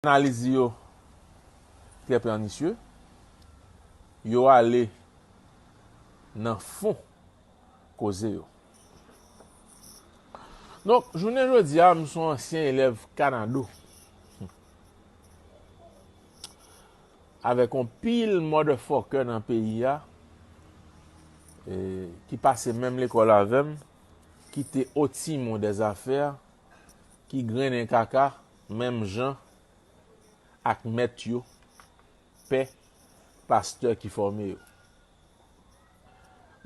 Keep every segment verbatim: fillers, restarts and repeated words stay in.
Analiz yo trè pènisye, yo ale nan fon koze yo. Donk, jounen jodi a, m se yon ansyen elèv Kanado. Avèk yon pil motherfucker nan peyi a, e, ki pase menm lekòl avè m, ki te au timon des affaires, ki grennen kaka, menm jan ak mèt yo, pè, pastè ki fòme yo.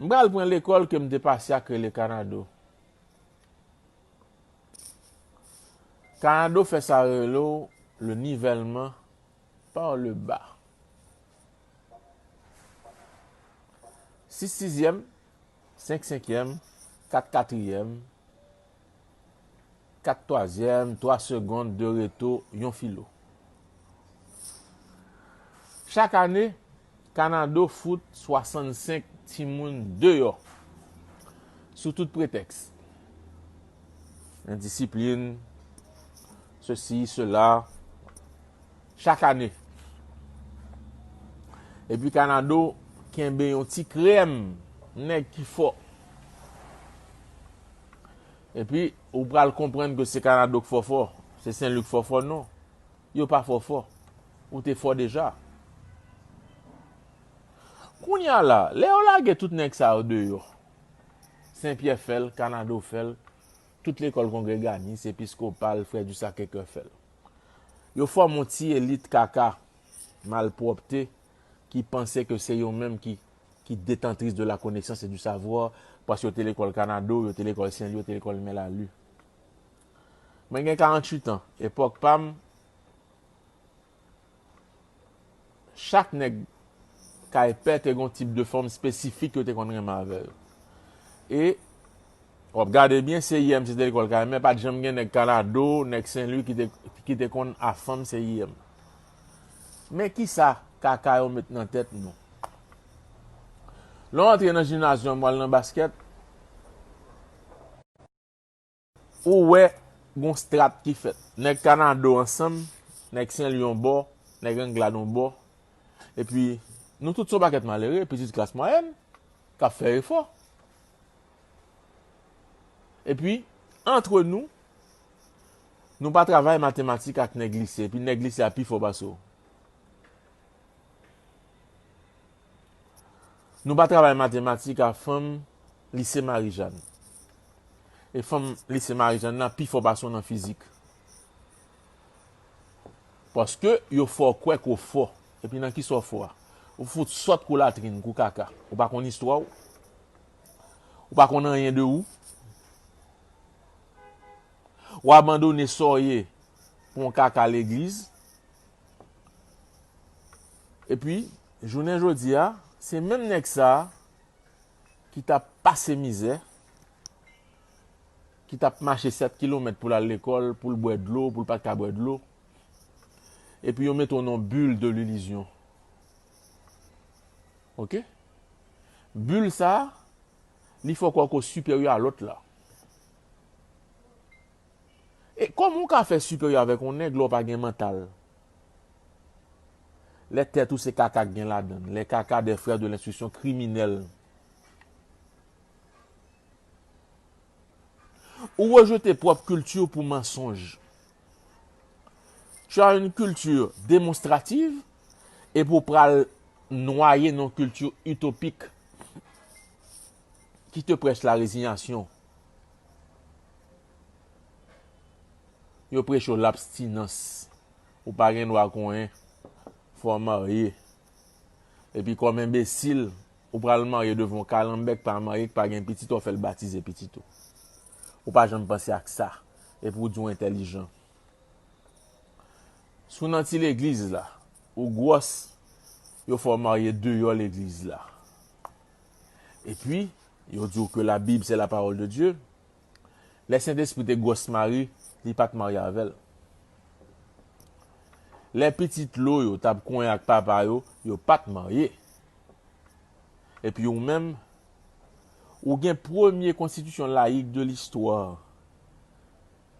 M pral pran lekòl ke m te pase a k rele Kanado. Kanado fè sa yo rele w le nivèlman par le bas. Sis sizyèm, senk senkyèm, kat katriyèm, kat twazyèm, twa segonn, de reto, yon filo. Chak ane, Kanado fout swasannsenk timoun deyò sou tout pretèks. Endisiplin, sesi, sela, chak ane. Epi Kanado kenbe yon ti krèm nèg ki fò. Epi, ou pral konprann ke se Kanado k fò fò, se Sen Lik fò fò, non. Yo pa fò fò. Ou te fò deja. Kounye a la, lè yo lage tout nèg sa yo deyò, Sen Pyè fè l, Kanado fè l, tout lekòl kongreganis, episkopal, frè di Sacré-Cœur fè l. Yo fòme yon ti elit kaka, malpwòpte, ki panse ke se yo menm ki, ki détentrice de la connaissance et du savoir, paske yo te lekòl Kanado, yo te lekòl Sen Lik, yo te lekòl Mèlali. Mwen gen karanntuit an. Epòk pa m, chak nèg kay pè te gen yon tip de fanm espesifik yo te konn renmen avè l. E w ap gade byen, se I M se te lekòl kay, men pa t janm gen nèg Kanado, nèg Sen Lik ki te, ki te konn a fanm se I M. Men kisa kaka yo met nan tèt nou? Lè w antre nan jimnazyon, w al nan baskèt, ou wè gon strat ki fèt. Nèg Kanado ansanm, nèg Sen Lik yon bò, nèg Anglad yon bò. Epi, nou tout se yon pakèt malere, pitit klas mwayèn, k ap fè efò. Epi, antre nou, nou pa travay matematik ak nèg lise, epi nèg lise a pi fò pase w. Nou pa travay matematik a fanm lise Marijàn. E fanm lise Marijàn nan pi fò pase w nan fizik. Paske yo fè w kwè ke w fò. Epi nan kisa w fò a? Ou fout sòt kou latrin, kou kaka. Ou pa konn istwa w. Ou pa konn anyen de ou. Ou abandone sa w ye pou yon kaka legliz. Epi, jounen jodi a, se menm nèg sa a ki t ap pase mizè, ki t ap mache sèt kilomèt pou l al lekòl, pou l bwè dlo, pou l pa t ka bwè dlo. Epi yo mete w nan bil de lilizyon. Oke? Bil sa a, li fè w kwè ke w siperyè a lòt la. E kòman w ka fè siperyè avèk yon nèg lè w pa gen mantal? Lè tèt ou se kaka k gen ladan l, les caca des frères de l'instruction criminelle. Ou rejete pwòp kilti w pou mansonj. Tu as une culture démonstrative epi w pral nwaye nan kilti itopik qui te prêche la résignation. Yo preche w labstinans. Ou pa gen dwa konyen. Fò w marye. Epi kòm enbesil, ou pral marye devan yon kalanbè k pa marye, k pa gen pitit, w ap fè l batize pitit ou. Ou pa janm panse ak sa. Epi w di w entèlijan. Si w nan ti legliz la, ou gwòs, yo fè w marye deyò legliz la. Epi, yo di w ke la Bible c'est la parole de Dieu. Lè Sentespri te gwòs Mari, li pa t marye avè l. Lè pitit Lo yo t ap konyen ak papa yo, yo pa t marye. Epi ou menm, ou gen premye konstitisyon layik de listwa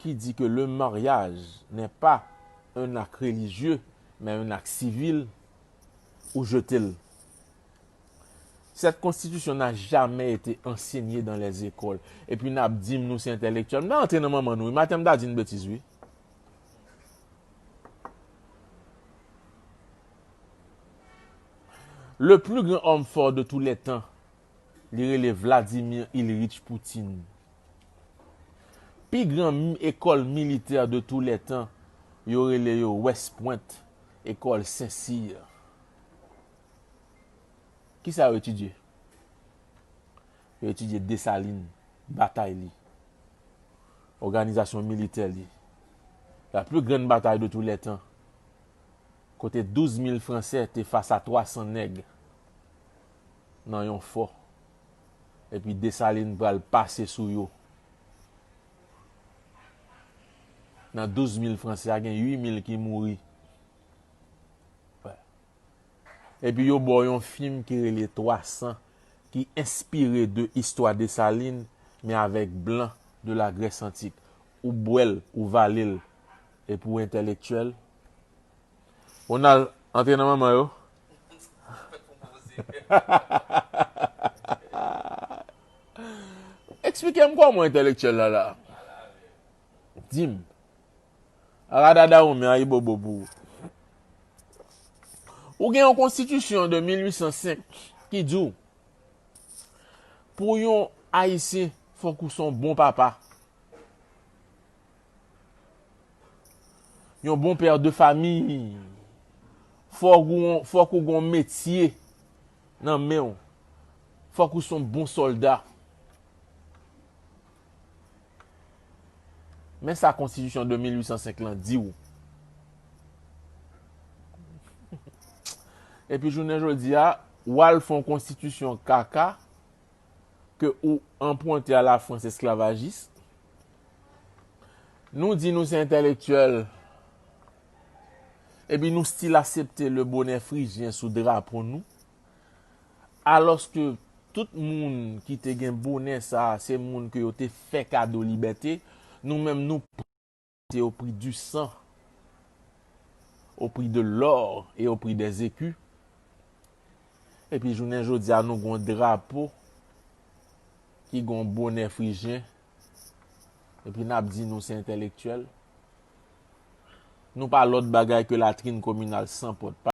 ki di ke le mariage n'est pas un acte religieux, mais un acte civil, ou jete l. Cette constitution n'a jamais été enseignée dans les écoles. Epi n ap di m nou se entèlektyèl. M ta antre nan manman nou wi. Maten m ta di n betiz wi. Le plus grand homme fort de tous les temps, li rele Vladimir Ilyich Poutine. Pi gran m- ekòl militè de tous les temps, yo rele yo West Point, ekòl Saint-Cyr. Kisa yo etidye? Yo etidye Desalin, batay li, òganizasyon militè li. La plus grande bataille de tous les temps. Kote douz mil Fransè te fas a twa san nèg nan yon fò. Epi Desalin pral pase sou yo. Nan douz mil Fransè a, gen uit mil ki mouri. Epi yo ba w yon fim ki rele twa san, ki enspire de istwa Desalin, men avèk blan de la Grèce antique. Ou bwè l, ou vale l, epi w entèlektyèl. Ronald, antre nan manman yo. Eksplike m kòman w entèlektyèl la la. Di m. Aradada ou men ayibobo pou ou. Ou gen yon konstitisyon de mil uit san senk ki di w, pou yon Ayisyen, fòk ou se yon bon papa. Yon bon pè de famiy. Fòk ou, fòk ou gon metye nan men w. Fòk ou se yon bon sòlda. Men sa konstitisyon de mil uit san senk lan di w. Epi jounen jodi a, w al fè yon konstitisyon kaka ke ou anpwonte a la Frans esklavajis. Nou di nou se entèlektyèl, epi nou still aksepte le bonè frijyen sou drapo nou. Alòske tout moun ki te gen bonè sa a, se moun ke yo te fè kado libète, nou menm nou pran te au prix du sang, au prix de l'or et au prix des écus. Epi jounen jodi a nou gon drapo ki gon bonè frijyen. Epi n ap di nou se entèlektyèl. Nou pa lòt bagay ke latrin kominal san pòt.